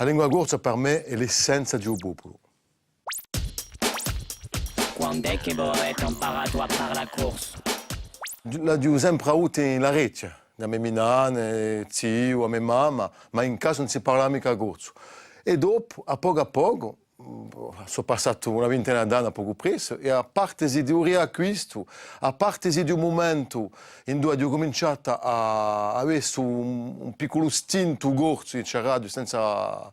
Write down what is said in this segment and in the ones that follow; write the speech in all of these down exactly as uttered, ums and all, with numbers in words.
A lingua corsa per mè hè l'essenza di u populu. Quand'hè chì vo avete amparatu à parlà corsu? L'aghju sempre avuta in l'arechja, da me minnanna, ziu, a me mamma, ma in casa ùn si parlava micca corsu. È dopu, à pocu à pocu, sò passatu una vintena d'anni à pocu pressu, è à partesi di u riacquistu, à partesi di u mumentu induve aghju cuminciatu à, à avè stu, un, un picculu stintu corsu, diceraghju, senza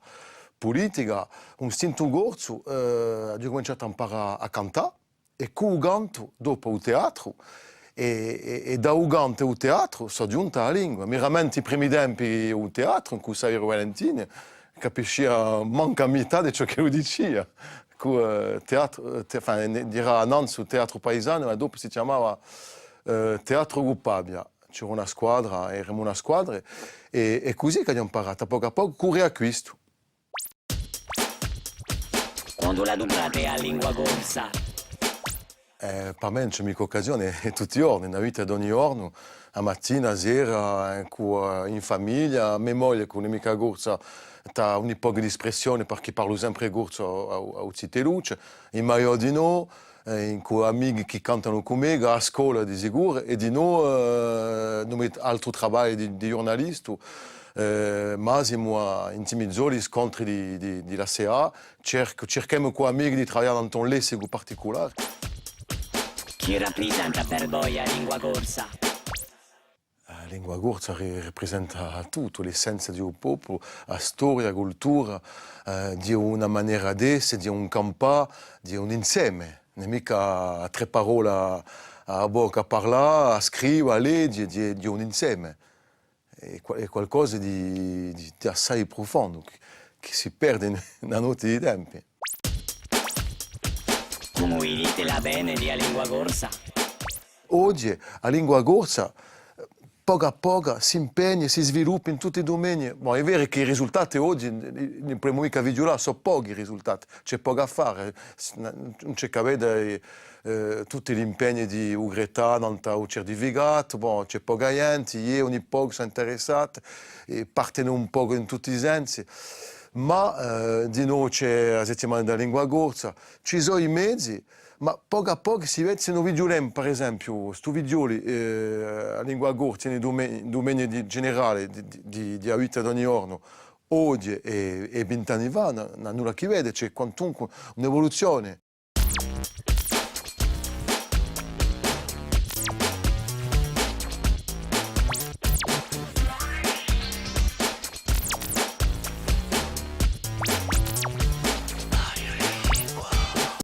pulitica, un stintu corsu, eh, aghju cuminciatu à amparà à cantà, è cù u cantu, dopu u teatru, è, è, è da u cantu è u teatru sò ghjuntu à a lingua. Mi ramentu i primi tempi u teatru, incù Saveriu Valentini, capiscia mancu a mità di ciò ch'ellu dicia. Cù, eh, teatru, eh, te-, enfin, ne-, era nanzu Teatru Paisanu, ma dopu si chjamava, eh, Teatru Cuppabia. C'era una squadra, eramu una squadra, è, è cusì ch'aghju amparatu, à pocu à pocu, cù u riacquistu. Quandu l'aduprate a lingua corsa? Eh, per mè ùn ci hè micca occasione, hè tutti i ghjorni, in a vita d'ogni ghjornu, a matina, a sera, eh, cù, eh, in famiglia, me moglia, chì ùn hè micca corsa, t'hà ogni pocu d'espressione, perchè parlu sempre corsu à, à, à u zitellucciu, i maiò dinò, eh, incù amichi chì cantanu cù mè, à a scola di sicuru, è dinò, eh, in u me altru travagliu di, di ghjurnalistu, eh, ma simu à, in Timizzoli, scontri di, di, di l'A C A, circ-, circhemu cù amichi di travaglià nant'à un lessicu particulare. Chì raprisenta per voi a lingua corsa? A lingua corsa ri-, raprisenta tuttu, l'essenza di u populu, a storia, a cultura, eh, di una manera d'esse, di un campà, di un inseme. Ùn hè micca trè parolle à, à bocca à parlà, à scrive, à leghje, di, di un inseme. Hè qua-, hè qualcosa di, di, di assai prufondu, chì, chì si perde in, in a notte di i tempi. Cumu vidite l'avvene di a lingua corsa? Oghje, a lingua corsa, pocu à pocu, s'impegna, si sviluppa in tutti i dumenii. Bon, hè vera chì i risultati oghje, ùn, ùn pudemu micca fighjulà, sò pochi i risultati, ci hè pocu à fà, s-, n-, ùn ci hè chè à vede, eh, tutti l'impegni di u Gretta, nant'à u certificatu, bon, ci hè poca ghjente, eiu, ogni pocu sò interessatu, è partenu un pocu in tutti i sensi, ma, eh, dinò ci hè a settimana di a lingua corsa, ci sò i mezi, ma pocu à pocu si vede, s'è no fighjulemu, per esempiu, stu fighjoli, eh, a lingua corsa, in i dume-, dumenii di, generali di, di, di, di a vita d'ogni ghjornu, oghje è, è vint'anni fà, ùn, ùn hà nulla à chì vede, ci hè quantunque un'evoluzione.